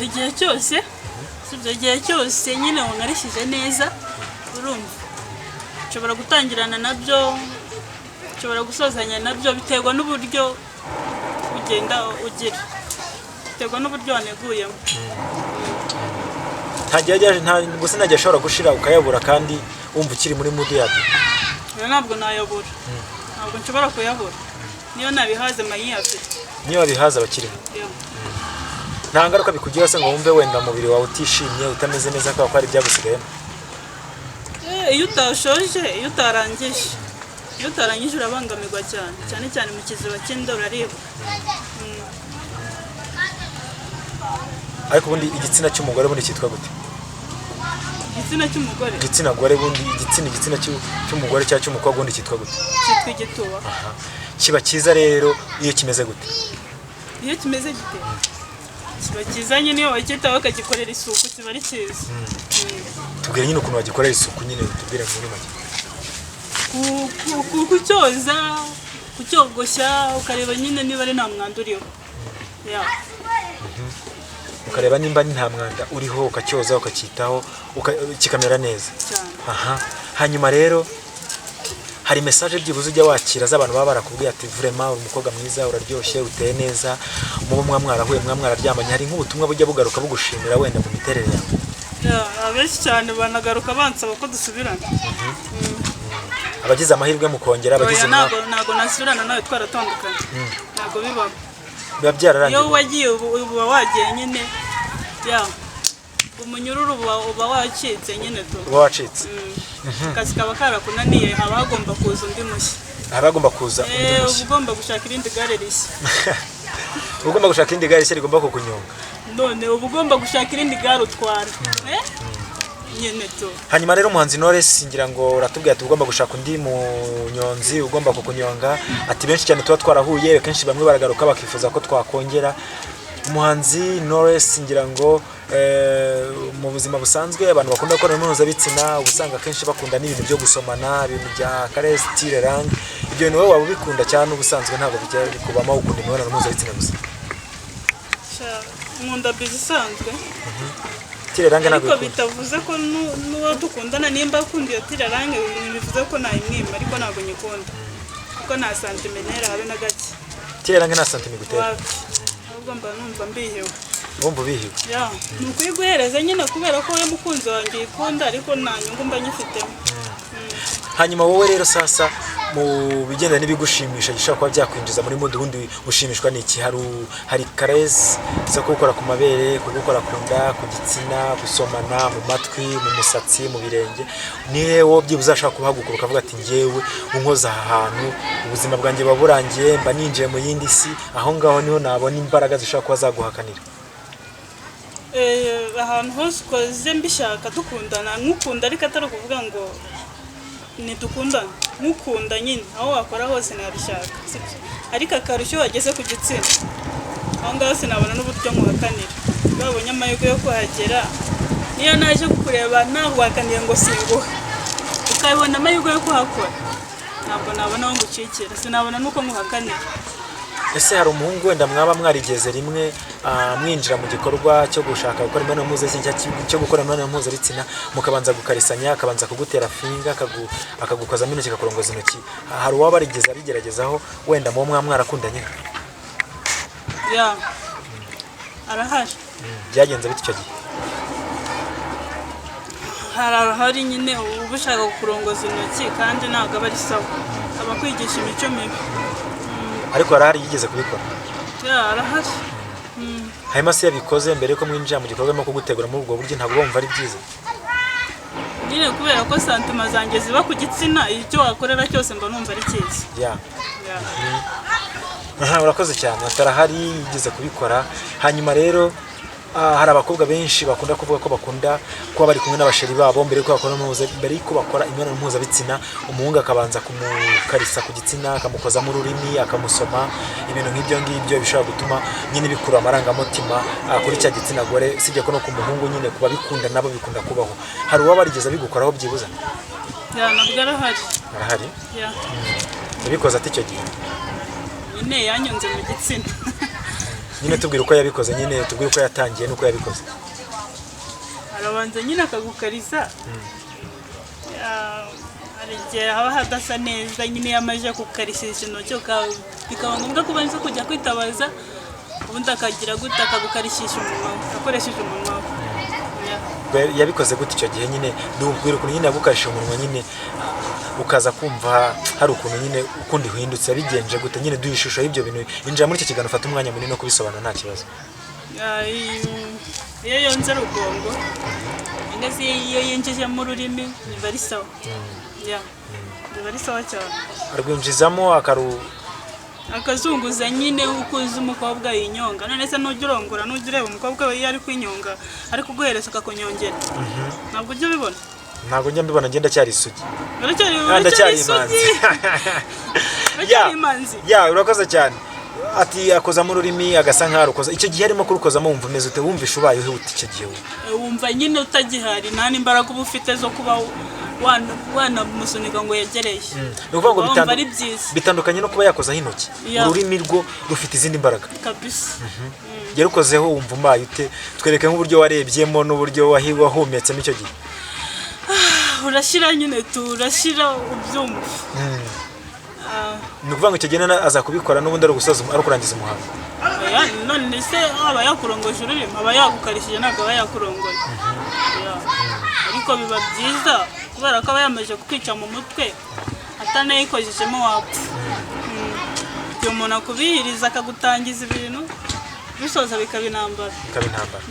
Igihe cyose, sibyo, igihe cyose nyine wankarishije neza, urumva nshobora gutangirana nabyo, nshobora gusozanya nabyo, biterwa n'uburyo ugenda ugira, biterwa n'uburyo waneguyemo. Nta gihe ajya, nta gusa nta gihe ashobora gushira ukayabura kandi wumva ukiri muri mood yabyo? Oya, ntabwo nayabura, ntabwo nshobora kuyabura, niyo nabihaze mba nyiyafite. Niyo wabihaza abakirimo? Yeah. Nta ngaruka bikugiraho se ngo wumve wenda umubiri wawe utishimye, utameze neza kubera ko hari ibyagusigayemo? Iyo utashoje, iyo utarangije urabangamirwa cyane cyane cyane mu kiziba cy'inda uraribwa. Ariko ubundi igitsina cy'umugore bundi cyitwa gute? Igitsina cy'umugore? Igitsina gore bundi, igitsina cy'umugore cyangwa cy'umukobwa ubundi cyitwa gute? Cyitwa igituba. Aha. Kiba cyiza rero iyo kimeze gute? Iyo kimeze gite? Kiba cyiza nyine iyo wacyitaho, ukagikorera isuku, kiba ari cyiza. Tubwire nyine ukuntu wagikorera isuku nyine, tubwire muri make. Kucyoza, kucyogoshya, ukareba nyine niba ari nta mwanda uriho. Yeah. Ukareba nimba nta mwanda uriho, ukacyoza, ukacyitaho, kikamera neza. Cyane. Aha, hanyuma rero hari message byibuze ujya wakira z'abantu baba barakubwiye ati: "Vraiment uri umukobwa mwiza, uraryoshye, uteye neza," mubo mwa mwarahuye, mwa mwararyamanye? Hari nk'ubutumwa bujya bugaruka bugushimira wenda mu miterere yawe? Yeah, abenshi cyane banagaruka bansaba ko dusubirana. Abagize amahirwe mukongera, abagize Oya, ntabwo nasubirana nawe twaratandukanye, ntabwo bibaho. Biba byararangiye. Iyo wagiye uba wagiye nyine, ya umunyururu uba wacitse nyine tu. Uba wacitse. Akazi kaba karakunaniye, haba hagomba kuza undi mushya. Haba hagomba kuza undi Uba mushya. ugomba gushaka irindi gare rishya. Uba ugomba gushaka irindi gare rishya rigomba kukunyonga. None uba ugomba gushaka irindi gare utwara. Nyine tu. Hanyuma rero umuhanzi Knowless, ngira ngo uratubwira ati ugomba gushaka undi munyonzi ugomba kukunyonga, ati benshi cyane tuba twarahuye, kenshi bamwe baragaruka bakifuza ko twakongera. Umuhanzi Knowless, ngira ngo mu buzima busanzwe abantu bakunda gukora imibonano mpuzabitsina uba usanga akenshi bakunda n'ibintu byo gusomana, ibintu bya caresse, tire langue. Ibyo bintu wowe waba ubikunda cyane? Ubusanzwe ntabwo bijya bikubamo, ukunda imibonano mpuzabitsina gusa? Sha, nkunda bisou isanzwe. Tire langue ntabwo Ariko bikunda? Bitavuze ko n'uwo dukundana nimba akunda iyo tire langue, ntibivuze ko nayimwima, ariko ntabwo nyikunda kuko nta sentiment habe na gake. Tire langue nta sentiment igutera? Wapi, ahubwo mba numva mbihiwe. Wumva ubihiwe? Ya, ni ukuyiguhereza nyine kubera ko we mukunzi wanjye uyikunda, ariko nta nyungu mba nyifitemo. Hanyuma wowe rero sasa, mu bigendanye n'ibigushimisha gishobora kuba byakwinjiza muri mood, ubundi ushimishwa n'iki? Hari caresse zo kugukora ku mabere, kugukora ku nda, ku gitsina, gusomana mu matwi, mu musatsi, mu birenge. Nihe wowe byibuze ashobora kuhaguruka ukavuga ati: "Njyewe unkoze aha hantu, ubuzima bwanjye buba burangiye, mba ninjiye mu yindi si, aho ngaho niho nabona imbaraga zishobora kuba zaguhakanira"? Ahantu hose ukoze mbishaka, dukundana, nkukunda, ariko atari ukuvuga ngo ntidukundana, nkukunda nyine, aho wakora hose nabishaka, sibyo? Ariko akarusho wageze ku gitsina, aho ngaho sinabona n'uburyo nkuhakanira. Babonye amahirwe yo kuhagera, niyo naje kukureba naguhakaniye ngo singuha, ukabona amahirwe yo kuhakora, ntabwo nabona aho ngucikira, sinabona n'uko nkuhakanira. Ese hari umuhungu wenda mwaba mwarigeze rimwe mwinjira mu gikorwa cyo gushaka gukora imibonano mpuzabitsina, cyo gukora imibonano mpuzabitsina, mukabanza gukarisanya, akabanza kugutera finger, akagukozamo intoki, akakurongoza intoki? Hari uwaba arigeze abigeragezaho wenda mubo mwaba mwarakundanye? Ya, arahari. Byagenze bite icyo gihe? Hari ahari nyine uba ushaka kurongoza intoki, kandi ntabwo aba ari sawa, aba kwigisha imico mibi. Ariko harahari yigeze kubikora? Yeah, arahari. Hanyuma se yabikoze mbere yuko mwinjira mu gikorwa arimo kugutegura muri ubwo buryo, ntabwo wumva ari byiza? Nyine kubera ko sentiments zanjye ziba ku gitsina, icyo wakorera cyose mba numva ari cyiza. Yeah. Aha, urakoze cyane. Atarahari yigeze kubikora. Hanyuma rero hari abakobwa benshi bakunda kuvuga ko bakunda kuba bari kumwe n'abasheri babo mbere yuko bakora imibonano mpuzabitsina, umuhungu akabanza kumukarisa ku gitsina, akamukozamo ururimi, akamusoma, ibintu nk'ibyo ngibyo bishobora gutuma nyine bikurura amarangamutima kuri cya gitsina gore. Sibyo ko no ku muhungu nyine kuba bikunda, nabo bikunda kubaho. Hari uwaba warigeze abigukoraho byibuze? Yeah, nabwo arahari. Arahari? Yeah. Yabikoze ate icyo gihe? Nyine yanyonze mu gitsina. Nyine tubwira uko yabikoze, nyine tubwire uko yatangiye n'uko yabikoze. Arabanza nyine akagukariza. Hari igihe haba hadasa neza nyine, iyo amaze kukarishisha intoki bikaba ngombwa ko ubanza kujya kwitabaza, ubundi akagira gute, akagukarishisha umunwa we, akoresheje umunwa we. Yeah. Yabikoze gute icyo gihe? Nyine dubwira ukuntu nyine yagukarishije umunwa, nyine ukaza kumva hari ukuntu nyine ukundi uhindutse. Yabigenje gute? Nyine duha ishusho y'ibyo bintu. Injira muri icyo kiganiro, ufate umwanya munini wo kubisobanura, nta kibazo. Iyo yonze rugongo cyangwa se iyo yinjijemo ururimi, biba ari sawa. Yeah. Biba ari sawa cyane. Arwinjizamo akaru Akazunguza nyine, uko uzi umukobwa yinyonga. None se nujya urongora, nujya ureba umukobwa we iyo ari kwinyonga, ari kuguhereza akakunyongera, ntabwo ujya ubibona? Ntabwo njya mbibona, ngenda cyari isugi. Uracyari Ah, uracyari ndacyari isugi. imanzi. Uracyari imanzi. Yeah, urakoze cyane. Ati akozamo ururimi, agasa nkaho arukoza. Icyo gihe arimo kurukozamo wumva umeze ute? Wumvisha ubaye ute icyo gihe wowe? Wumva nyine utagihari, nta n'imbaraga uba ufite zo kuba wanamusunika ngo yegereye. Ni ukuvuga ngo Wumva ari byiza. bitandukanye no kuba yakozaho intoki. Ururimi rwo rufite izindi mbaraga. Kabisa. Yarukozeho wumva umbaye ute? Twereke nk'uburyo warebyemo n'uburyo wahumetsemo icyo gihe. Urashyira nyine, turashyira ubyumva. Ni ukuvuga ngo icyo gihe aza kubikora n'ubundi ari ugusoza, ari ukurangiza umuhango? Oya, none se aba yakurongoje ururimi? Aba yagukarishije, ntabwo aba yakurongoye. Yeah. Ariko biba byiza kubera ko aba yamaze kukwica mu mutwe, atanayikojejemo wapfa. Igihe umuntu akubihiriza, akagutangiza ibintu, bisoza bikaba intambara. Bikaba intambara.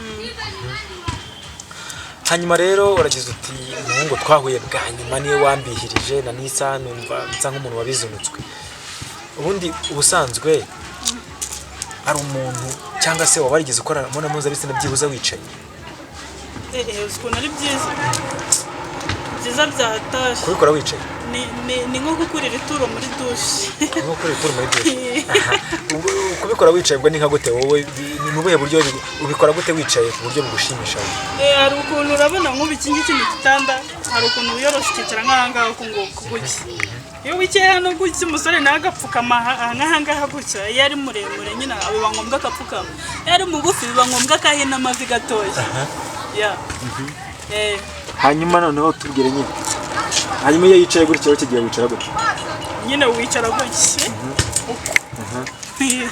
Hanyuma rero uragize uti umuhungu twahuye bwa nyuma niwe wambihirije, na nisa numva nsa nk'umuntu wabizinutswe. Ubundi ubusanzwe ari umuntu cyangwa se waba warigeze ukora imibonano mpuzabitsina byibuze wicaye? Uzi ukuntu ari byiza, byiza byahatashye. Kubikora wicaye? Ni nko gukurira ituro muri douche. Ni nko gukora ituro muri douche. Aha. Ubwo kubikora wicaye ubwo ni nka gute wowe? Ni ubuhe buryo ubikora gute wicaye ku buryo bugushimisha wowe? Hari ukuntu, urabona nk'ubu iki ngiki ni igitanda, hari ukuntu wiyorosha ukicara nk'aha ngaha uku nguku gutya. Iyo wicaye hano gutya, umusore nawe agapfukama aha nk'aha ngaha gutya. Iyo ari muremure nyine biba ngombwa akapfukama, iyo ari mugufi biba ngombwa ko ahina amavi gatoya. Yeah. Hanyuma noneho tubwire nyine, hanyuma iyo yicaye gutya, wowe gihe wicara gutya? Nyine wicara gutya uku.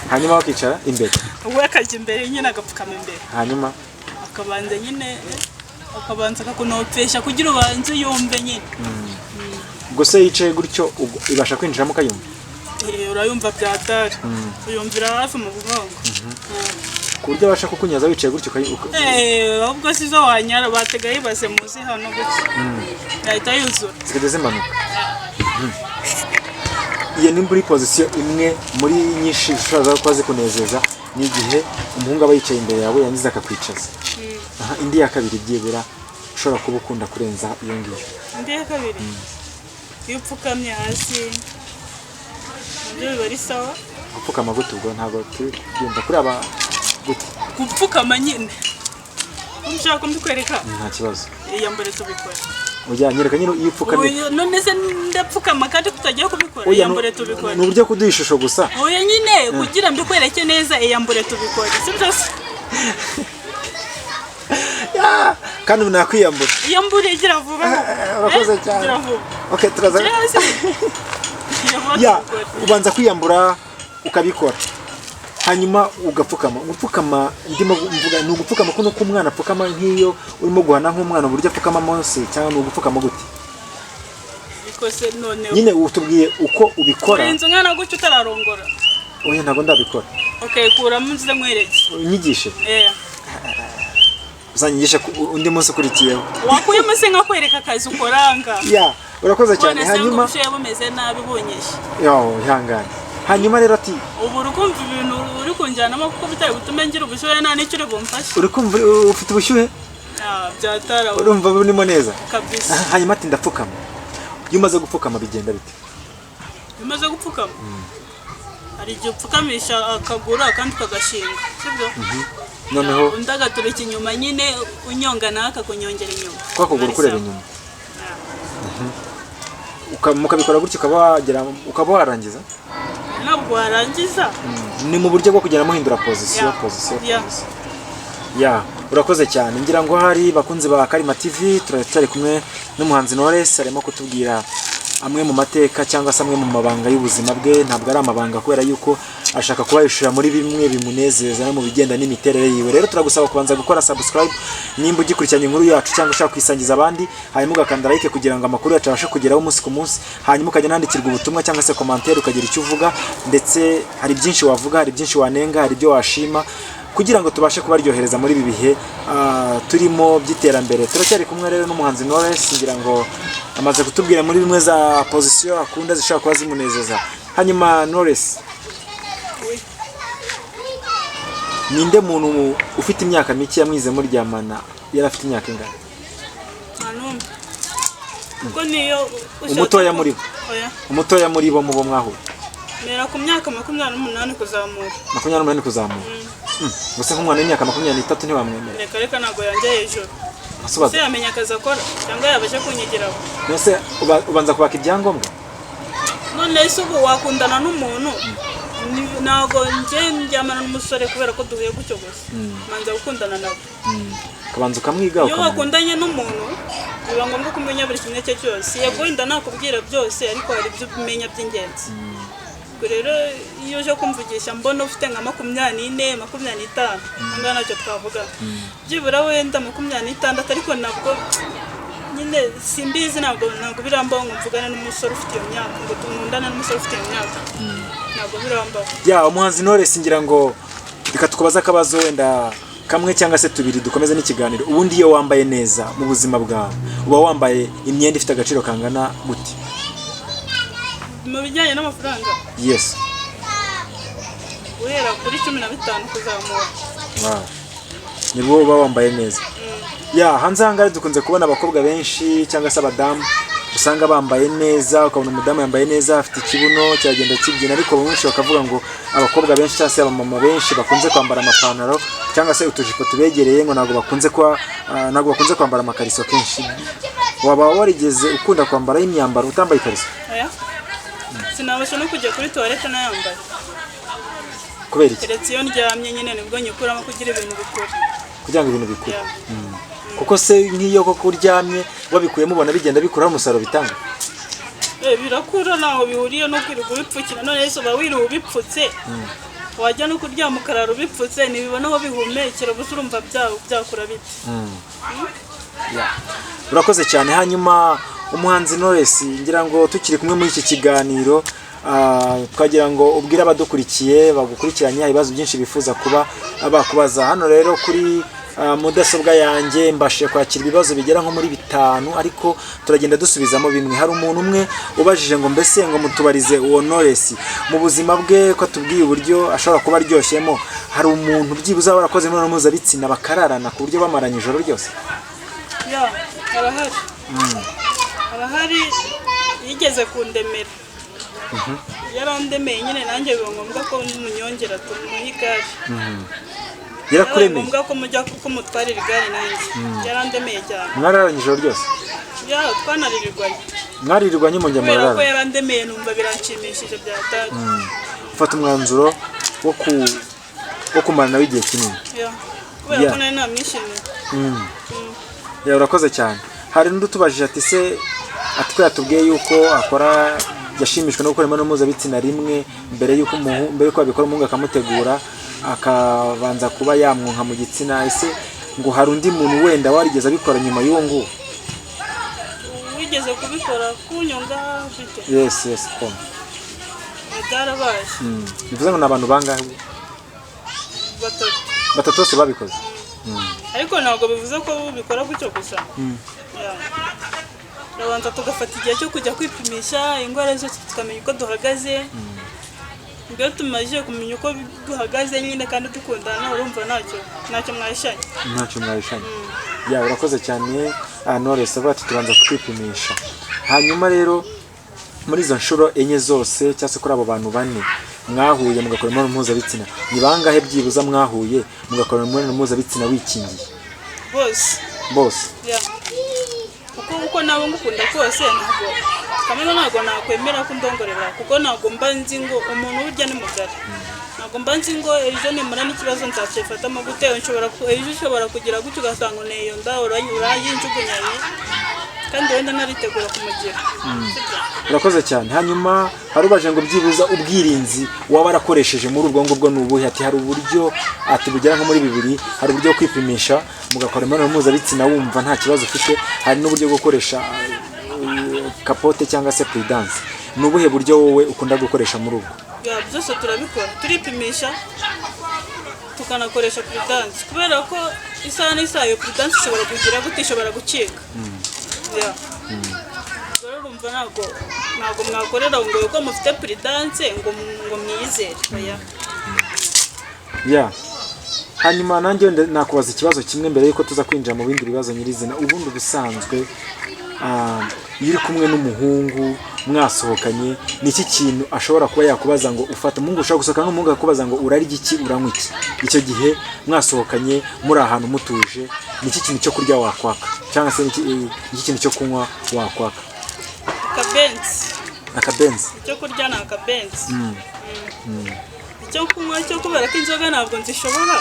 Hanyuma bakicara imbere? We akajya imbere nyine, agapfukama imbere. Hanyuma? Akabanza nyine, akabanza akakunopesha kugira ubanze yumve nyine. Ubwo se yicaye gutyo, ubwo ibasha kwinjiramo ukayumva? Urayumva byatari, uyumvira hafi mu mugongo. Ku buryo abasha kukunyaza wicaye gutyo Ahubwo si zo wanyara, batega yibaze muzi hano gutya yahita yuzura. Zikajya zimanuka. Iyo ni muri position imwe muri nyinshi zishobora kuba zikunezeza, ni igihe umuhungu aba yicaye imbere yawe, yangiza akakwicaza. Aha, indi ya kabiri byibura ushobora kuba ukunda kurenza iyo ngiyo? Indi ya kabiri, iyo upfukamye hasi nabyo biba ari sawa. Gupfukama gute? Ubwo ntabwo turi kubyumva kuri aba gute? Gupfukama nyine, ushaka ko mbikwereka? Nta kibazo. Iyambere tubikora. Ujya nyereka nyine iyo upfukamye. None se ndapfukama kandi tutagiye kubikora? Oya, Iyambure tubikora. Ni uburyo kuduha ishusho gusa. Oya nyine, kugira mbikwereke neza, iyambure tubikore, si byose? Kandi ubu nakwiyambura. Iyambure, gira vuba. Urakoze cyane. Gira vuba. Okay, turaza. Gira hasi. Gira vuba Ya. tubikore. Ubanza kwiyambura ukabikora. Hanyuma ugapfukama. Gupfukama ndimo mvuga ni ugupfukama kuno k'umwana apfukama, nk'iyo urimo guhana nk'umwana uburyo apfukamamo se, cyangwa ni ugupfukama gute? Ariko se noneho Nyine utubwiye uko ubikora. Urinze umwana gutyo utararongora? Oya, ntabwo ndabikora. Okay, kuramo nzize nkwereke. Unyigishe. Eh. Uzanyigishe undi munsi ukurikiyeho. Wakuyemo se nkakwereka akazi ukoranga? Ya, urakoze cyane. None se ngo Hanyuma ubushyuhe bumeze nabi bunyishe. Yo, ihangane. Hanyuma rero ati Ubu uri kumva ibintu uri kunjyanamo, kuko bitari butume ngira ubushyuhe, nta n'icyo uri bumfashe. Uri kumva ufite ubushyuhe? Ah, byatara. Urumva burimo neza? Kabisa. Hanyuma ati ndapfukama. Iyo umaze gupfukama bigenda bite? Iyo umaze gupfukama, hari igihe upfukamisha akaguru akandi kagashinga, sibyo? Noneho Undi agaturuka inyuma nyine, unyonga nawe akakunyongera inyuma. Kwa kuguru kureba inyuma. Mukabikora gutyo ukaba wagera, ukaba warangiza? Ntabwo warangiza. Ni mu buryo bwo kugenda muhindura position, position, position. Ya, urakoze cyane. Ngira ngo hari bakunzi ba Karima TV, turacyari kumwe n'umuhanzi Knowless, arimo kutubwira amwe mu mateka cyangwa se amwe mu mabanga y'ubuzima bwe. Ntabwo ari amabanga, kubera yuko ashaka kubayishura muri bimwe bimunezeza no mu bigenda n'imiterere yiwe. Rero turagusaba kubanza gukora subscribe nimba ugikurikiranye inkuru yacu cyangwa ushaka kuyisangiza abandi, hanyuma ugakanda like kugira ngo amakuru yacu abashe kugeraho umunsi ku munsi, hanyuma ukajya nandikirwa ubutumwa cyangwa se commentaire, ukagira icyo uvuga. Ndetse hari byinshi wavuga, hari byinshi wanenga, hari ibyo washima, kugira ngo tubashe kubaryohereza muri ibi bihe turimo by'iterambere. Turacyari kumwe rero n'umuhanzi Knowless. Ngira ngo amaze kutubwira muri bimwe za position akunda zishobora kuba zimunezeza. Hanyuma Knowless, ninde muntu ufite imyaka mike yamwize muryamana? Yari afite imyaka ingana? Nta n'umwe, kuko niyo ushatse Umutoya muri bo. Oya. Umutoya muri bo mu bo mwahuye. Mera ku myaka 28 kuzamura. 28 kuzamura. Gusa nk'umwana w'imyaka 23 ntiwamwemera? Reka reka, ntabwo yanjye hejuru. Asubaza. Ese yamenya akazi akora cyangwa yaba aje kunyigiraho? Mbese ubanza kubaka ibyangombwa? None se ubu wakundana n'umuntu? Ntabwo njye ndyamana n'umusore kubera ko duhuye gutyo gusa, manza gukundana nawe. Ukabanza ukamwiga, Iyo ukamenya. wakundanye n'umuntu biba ngombwa ko umenya buri kimwe cye cyose. Yego, wenda nakubwira byose, ariko hari ibyo umenya by'ingenzi. Ubwo rero iyo uje kumvugisha mbona ufite nka 24, 25, ahangaha ntacyo twavuga. Byibura wenda 26, ariko nabwo nyine simbizi, ntabwo birambaho ngo mvugane n'umusore ufite iyo myaka, ngo tumundane n'umusore ufite iyo myaka, ntabwo birambaho. Ya, umuhanzi Knowless, ngira ngo reka tukubaze akabazo wenda kamwe cyangwa se tubiri, dukomeze n'ikiganiro. Ubundi iyo wambaye neza mu buzima bwawe, uba wambaye imyenda ifite agaciro kangana gute? Mu bijyanye n'amafaranga? Yes. Guhera kuri 15 kuzamura. Wow. Nibwo uba wambaye neza. Ya, hanze aha ngaha dukunze kubona abakobwa benshi cyangwa se abadamu usanga bambaye neza, ukabona umudamu yambaye neza, afite ikibuno kiragenda kibyina, ariko benshi bakavuga ngo abakobwa benshi cyangwa se abamama benshi bakunze kwambara amapantaro cyangwa se utujipo tubegereye, ngo ntabwo bakunze kuba ntabwo bakunze kwambara amakariso kenshi. Waba warigeze ukunda kwambara imyambaro utambaye ikariso? Oya, sinabasha no kujya kuri toilette nayambaye. Kubera iki? Keretse iyo ndyamye nyine, nibwo nyikuramo kugira ibintu bikure. Kugira ngo ibintu bikure. Ya. Kuko se nk'iyo koko uryamye wabikuyemo, ubona bigenda bikuraho umusaruro bitanga? Birakura, ntaho bihuriye no kwirirwa ubipfukira. None se uba wiriwe ubipfutse, wajya no kuryama ukarara ubipfutse, ntibibona aho bihumekera gusa, urumva byakura bite? Urakoze cyane. Hanyuma umuhanzi Knowless, ngira ngo tukiri kumwe muri iki kiganiro, twagira ngo ubwire abadukurikiye bagukurikiranye ibibazo byinshi bifuza kuba bakubaza. Hano rero kuri mudasobwa yanjye mbashije kwakira ibibazo bigera nko muri bitanu, ariko turagenda dusubizamo bimwe. Hari umuntu umwe ubajije ngo mbese ngo mutubarize uwo Knowless mu buzima bwe, ko atubwiye uburyo ashobora kuba aryoshemo, hari umuntu byibuze aba warakoze imibonano mpuzabitsina bakararana ku buryo bamaranye ijoro ryose? Ya, arahari, arahari, yigeze kundemera. Yarandemeye nyine, nanjye biba ngombwa ko munyongera tumuha igare. Byabaye Yarakuremeye? ngombwa ko mujya ko mutwarira igare nanjye. Yarandemeye cyane. Mwararanye ijoro ryose? Ya, twanaririrwanye. Mwaririrwanye mujya Kubera ko murarara? yarandemeye numva biranshimishije byatari. Ufata umwanzuro wo kumara nawe igihe kinini? Ya, kubera ko nari namwishimiye. Ya, urakoze cyane. Hari n'undi utubajije ati se ati ko yatubwiye yuko akora, yashimishwe no gukora imibonano mpuzabitsina rimwe mbere y'uko abikora umuhungu akamutegura. akabanza kuba yamwonka mu gitsina. Ese ngo hari undi muntu wenda warigeze abikora nyuma y'uwo nguwo? Wigeze kubikora kunyonga bite? Yes, yes, kom. Byarabaye. Bivuze ngo ni abantu bangahe? Batatu. Batatu bose babikoze. Ariko ntabwo bivuze ko ubikora gutyo gusa. Yeah. Turabanza tugafata igihe cyo kujya kwipimisha indwara zose, tukamenya uko duhagaze. Iyo tumaze kumenya uko duhagaze nyine kandi dukundana, urumva ntacyo mwahishanye. Ntacyo mwahishanye. Ya, urakoze cyane. Knowless avuga ati tubanza kwipimisha. Hanyuma rero muri izo nshuro enye zose, cyangwa se kuri abo bantu bane mwahuye mugakora imibonano mpuzabitsina, ni bangahe byibuza mwahuye mugakora imibonano mpuzabitsina wikingiye? Bose. Bose? Yeah. Kuko uko nabo ngukunda kose, ntabwo kamena, ntabwo nakwemera ko ndongorera, kuko ntabwo mba nzi ngo umuntu burya ni mugari. Ntabwo mba nzi ngo ejo nimura n'ikibazo nzacyifatamo gute. Ejo ushobora kugira gutyo ugasanga uneye nda, urayinjugunyanye kandi wenda naritegura kumugira. Sibyo? Urakoze cyane. Hanyuma hari ubaje ngo byibuza ubwirinzi waba warakoresheje muri ubwo ngubwo ni ubuhe? Ati hari uburyo, ati bugera nko muri bibiri: hari uburyo bwo kwipimisha mugakora imibonano mpuzabitsina wumva nta kibazo ufite, hari n'uburyo bwo gukoresha kapote cyangwa se prudence. Ni ubuhe buryo wowe ukunda gukoresha muri ubwo? Ya, byose turabikora, turipimisha tukanakoresha prudence, kubera ko isaha n'isaha iyo prudence ishobora kugira gute, ishobora gucika. Ya. Rero urumva ntabwo mwakorera ngo uko mufite prudence ngo mwiyizere, oya. Ya, hanyuma nanjye wenda nakubaza ikibazo kimwe mbere yuko tuza kwinjira mu bindi bibazo nyirizina. Ubundi ubusanzwe, iyo uri kumwe n'umuhungu mwasohokanye, ni iki kintu ashobora kuba yakubaza ngo ufate? Umuhungu ushobora gusohoka n'umuhungu akakubaza ngo urarya iki, uranywa iki? Icyo gihe mwasohokanye muri ahantu mutuje, ni iki kintu cyo kurya wakwaka, cyangwa se ni iki kintu cyo kunywa wakwaka? Akabenzi. Akabenzi? Icyo kurya ni akabenzi. Icyo kunywa cyo, kubera ko inzoga ntabwo nzishobora,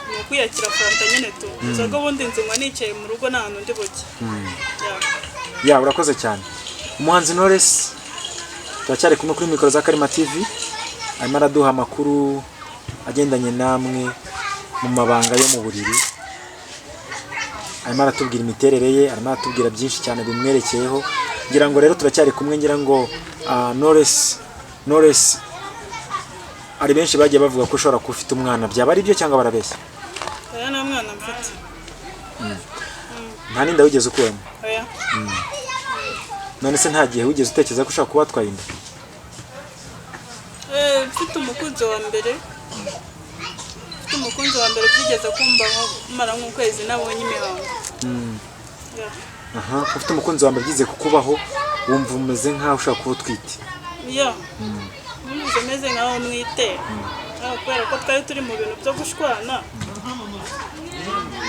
ni ukwiyakira fanta nyine tu. Inzoga ubundi nzinywa nicaye mu rugo, nta hantu ndi bujye. Ya. Ya, urakoze cyane. Umuhanzi Knowless turacyari kumwe kuri mikoro za Karima TV, arimo araduha amakuru agendanye namwe mu mabanga yo mu buriri. Arimo aratubwira imiterere ye, arimo aratubwira byinshi cyane bimwerekeyeho. Ngira ngo rero turacyari kumwe. Ngira ngo Knowless, hari benshi bagiye bavuga ko ushobora kuba ufite umwana. Byaba ari byo cyangwa barabeshya? Oya, nta mwana mfite. Nta n'inda wigeze ukuramo? Oya. None se nta gihe wigeze utekereza ko ushobora kuba watwaye inda? Mfite umukunzi wa mbere, byigeze kumva nko mara nk'ukwezi nabonye imihango. Yeah. Aha, ufite umukunzi wa mbere byize kukubaho, wumva umeze nkaho ushobora kuba utwite? Yeah. Numvise meze nkaho mwite. Kubera ko twari turi mu bintu byo gushwana,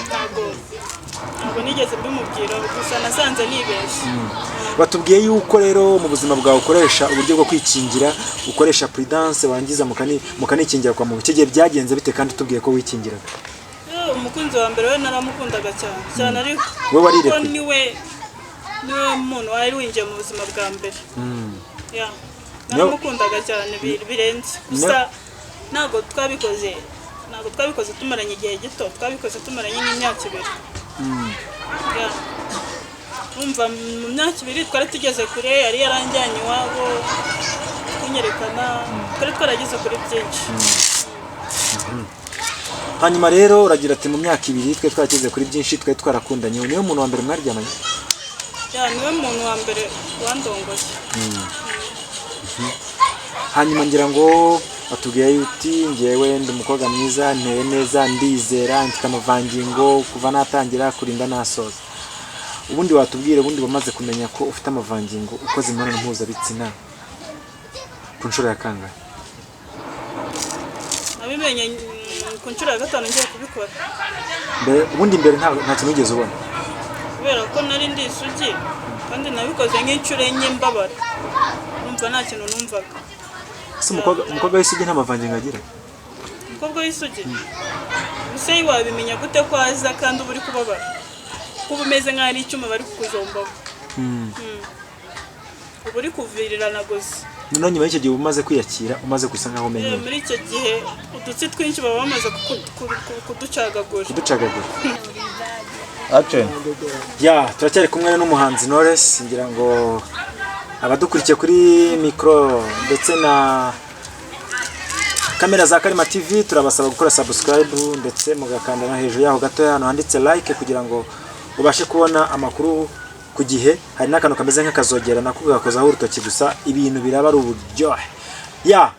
ntabwo nigeze mbimubwira, gusa nasanze nibeshye. Batubwiye yuko rero mu buzima bwawe ukoresha uburyo bwo kwikingira, ukoresha prudence, wangiza mukanikingira kwa muganga. Icyo gihe byagenze bite kandi tubwiye ko wikingiraga? Umukunzi wa mbere we naramukundaga cyane cyane, ariko We warirekuye? kuko niwe muntu wari winjiye mu buzima bwa mbere. Yeah. Naramukundaga cyane birenze gusa. Ntabwo twabikoze tumaranye igihe gito, twabikoze tumaranye nk'imyaka 2. Yeah. Urumva mu myaka 2 twari tugeze kure, yari yaranjyanye iwabo kunyerekana, twari twarageze kuri byinshi. Hanyuma rero uragira ati mu myaka 2 twe twageze kuri byinshi, twari twarakundanye. Niwe muntu wa mbere mwaryamanye? Yeah, niwe muntu wa mbere wandongoye. Hanyuma ngira ngo batubwiye uti ngewe ndi umukobwa mwiza, nteye neza, ndizera, mfite amavangingo kuva natangira kurinda nasoza. Ubundi watubwira, ubundi wamaze kumenya ko ufite amavangingo ukoze imibonano mpuzabitsina ku nshuro ya kangahe? Nabimenye ku nshuro ya gatanu ngiye kubikora. Mbere, ubundi mbere nta kintu wigeze ubona? Kubera ko nari ndi isugi, kandi nabikoze nk'inshuro enye mbabara, numva nta kintu numvaga. Ese umukobwa w'isugi nta mavangingo agira? Umukobwa w'isugi use wabimenya gute ko aza kandi uba uri kubabara, kuba umeze nk'aho ari icyuma bari kukujombaho? Uba uri kuvirirana gusa. Noneho nyuma y'icyo gihe uba umaze kwiyakira, umaze gusa nkaho umenyeye. Muri icyo gihe udutsi twinshi baba bamaze kuducagagura. Kuducagagura. Action. Ya, turacyari kumwe n'umuhanzi Knowless. Ngira ngo abadukurikiye kuri mikoro ndetse na kamera za Karima TV, turabasaba gukora subscribe ndetse mugakanda no hejuru yaho gatoya ahantu handitse like, kugira ngo ubashe kubona amakuru ku gihe. Hari n'akantu kameze nk'akazogera, nako ugakozaho urutoki gusa, ibintu biraba ari uburyohe. Ya,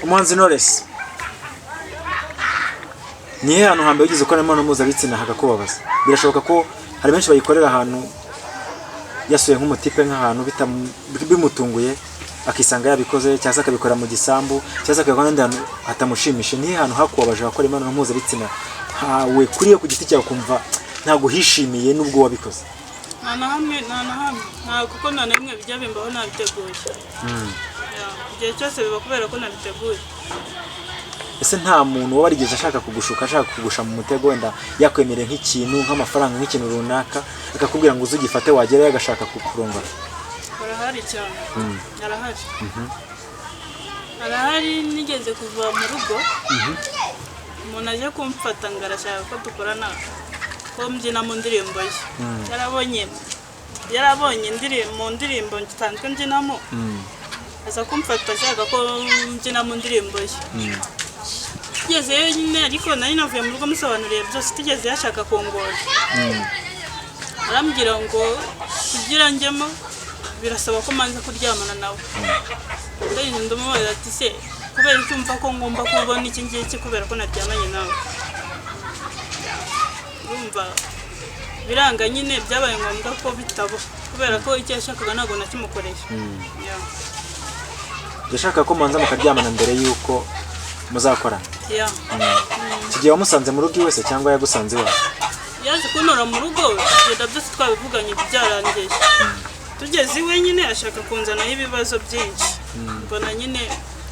umuhanzi Knowless, ni hehe hantu hambere wigeze ukora imibonano mpuzabitsina hakakubabaza? Birashoboka ko hari benshi bayikorera ahantu yasuye nk'umutipe, nk'ahantu bimutunguye akisanga yabikoze, cyangwa se akabikora mu gisambu, cyangwa se akabikora n'ahandi hantu hatamushimishije. Ni hehe hantu hakubabaje wakora imibonano mpuzabitsina hawe kuri yo ku giti cyawe, ukumva ntabwo uhishimiye nubwo wabikoze? Nta na hamwe, nta na hamwe, nta, kuko nta na rimwe bijya bimbaho nabiteguye. Ya, igihe cyose biba kubera ko nabiteguye. Ese nta muntu waba warigeze ashaka kugushuka, ashaka kugusha mu mutego, wenda yakwemereye nk'ikintu, nk'amafaranga, nk'ikintu runaka, akakubwira ngo uze ugifate, wagerayo agashaka kukurongora? Barahari cyane, arahari, arahari. Nigeze kuva mu rugo, umuntu aje kumfata ngo arashaka ko dukorana, ko mbyina mu ndirimbo ye. Yarabonye mu ndirimbo nsanzwe mbyinamo, aza kumfata ashaka ko mbyina mu ndirimbo ye. Tugezeyo nyine, ariko nari navuye mu rugo musobanuriye byose, tugezeyo ashaka kungora, arambwira ngo kugira njyemo birasaba ko manza kuryamana nawe. Ndagenda ndamubaza ati: "Se kubera icyo umva ko ngomba kubona iki ngiki kubera ko naryamanye nawe?" Urumva biranga nyine, byabaye ngombwa ko bitaba kubera ko icyo yashakaga ntabwo nakimukoreye. Yeah. Yashaka ko mubanza mukaryamana mbere y'uko muzakorana? Yeah. Iki gihe wamusanze mu rugo iwe se, cyangwa yagusanze iwawe? Yaje kuntora mu rugo, tugenda byose twabivuganye byarangiye. Tugeze iwe nyine ashaka kunzanaho ibibazo byinshi, mbona nyine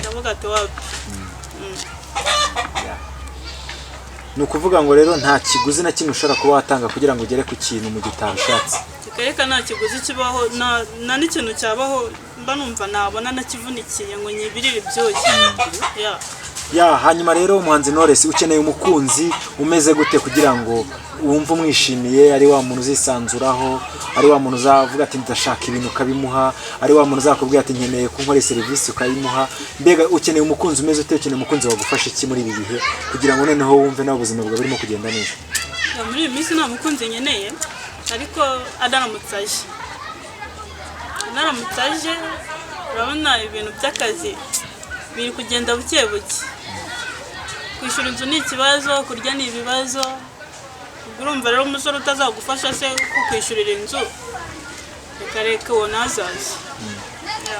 ndavuga ati: "Wapi." Ni ukuvuga ngo rero nta kiguzi na kimwe ushobora kuba watanga kugira ngo ugere ku kintu mu gihe utabishatse? Reka, nta kiguzi kibaho, nta n'ikintu cyabaho mba numva nabona nakivunikiye ngo nyibirire ibyuya. Yeah. Ya, hanyuma rero umuhanzi Knowless, ukeneye umukunzi umeze gute kugira ngo wumve umwishimiye, ari wa muntu uzisanzuraho, ari wa muntu uzavuga ati ndashaka ibintu ukabimuha, ari wa muntu uzakubwira ati nkeneye ko nkora serivisi ukayimuha? Mbega ukeneye umukunzi umeze ute? Ukeneye umukunzi wagufasha iki muri ibi bihe kugira ngo noneho wumve nawe ubuzima bwawe burimo kugenda neza? Ya, muri iyi minsi nta mukunzi nkeneye, ariko anaramutse aje, urabona ibintu by'akazi biri kugenda buke buke, kwishyura inzu ni ikibazo, kurya ni ibibazo. Ubwo urumva rero umusore utazagufasha se kukwishyurira inzu, reka reka, uwo ntazaze. Ya.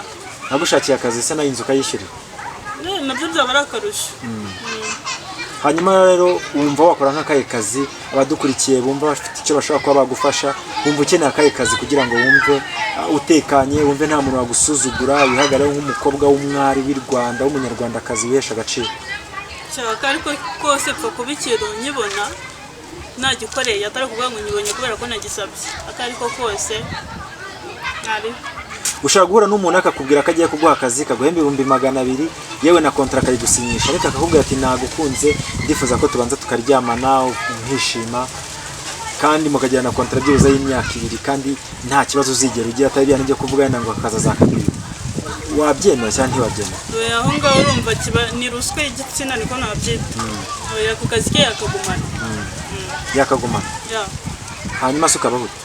Nagushakiye akazi se nayo inzu ukayishyurira? Nabyo byaba ari akarusho. Hanyuma rero wumva wakora nk'akahe kazi? Abadukurikiye bumva bafite icyo bashobora kuba bagufasha, wumva ukeneye akahe kazi kugira ngo wumve utekanye, wumve nta muntu wagusuzugura, wihagareho nk'umukobwa w'umwari w'i Rwanda, w'umunyarwandakazi wihesha agaciro? Nshaka ariko kose pfa kuba ikintu nkibona nagikoreye, atari ukuvuga ngo nyibonye kubera ko nagisabye. Ako ariko kose ntari. Ushobora guhura n'umuntu akakubwira ko agiye kuguha akazi kaguhemba 200,000, yewe na kontara akayigusinyisha, ariko akakubwira ati nagukunze, ndifuza ko tubanza tukaryamana nkishima, kandi mukagirana kontara byibuze y'imyaka 2, kandi nta kibazo uzigera ugira, atari bya byo kuvuga wenda ngo akazi azakagwira. Wabyemera cyangwa ntiwabyemera? Oya, aho ngaho urumva kiba ni ruswa y'igitsina, niko nabyita. Oya, ku kazi ke yakagumana. Yakagumana? Ya. Hanyuma se ukabaho ute?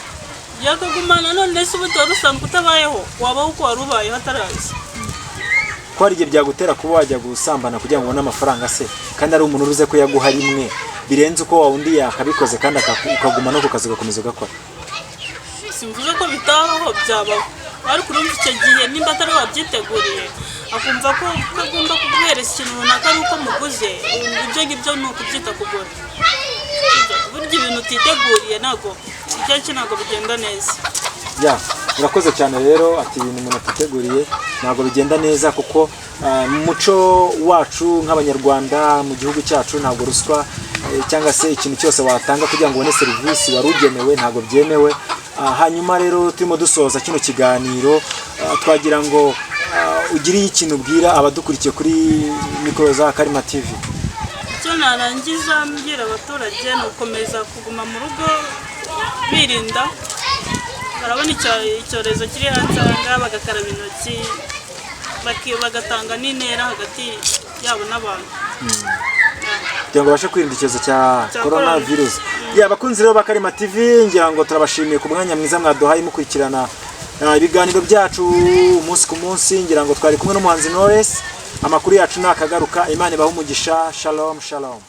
Yakagumana. None se ubu wari usanzwe utabayeho, wabaho uko wari ubayeho atarazi? Ko hari igihe byagutera kuba wajya gusambana kugira ngo ubone amafaranga se, kandi ari umuntu uruze ko yaguha rimwe birenze uko wa wundi yakabikoze, kandi ukaguma no ku kazi ugakomeza ugakora? Simvuze ko bitabaho, byabaho, ariko urumva icyo gihe nimba atari wabyiteguriye, akumva ko agomba kuguhereza ikintu runaka ari uko muguze, ibyo ngibyo ni ukubyita kugura. Burya ibintu utiteguriye ntabwo akenshi ntabwo bigenda neza. Ya, urakoze cyane rero. Ati ibintu umuntu atiteguriye ntabwo bigenda neza, kuko mu muco wacu nk'abanyarwanda mu gihugu cyacu ntabwo ruswa cyangwa se ikintu cyose watanga kugira ngo ubone serivisi wari ugenewe ntabwo byemewe. Hanyuma rero turimo dusoza kino kiganiro, twagira ngo ugire ikintu ubwira abadukurikiye kuri mikoro za Karima TV. Icyo narangiza mbwira abaturage ni ugukomeza kuguma mu rugo birinda. Barabona icyorezo kiri hanze aha ngaha, bagakaraba intoki, bagatanga n'intera hagati yabo n'abantu. Kugira ngo babashe kwirinda icyorezo cya Cya corona corona. virus. Ya, abakunzi rero ba Karima TV, ngira ngo turabashimiye ku mwanya mwiza mwaduhaye mukurikirana ibiganiro byacu umunsi ku munsi. Ngira ngo twari kumwe n'umuhanzi Knowless. Amakuru yacu nakagaruka. Imana ibahe umugisha. Shalom shalom.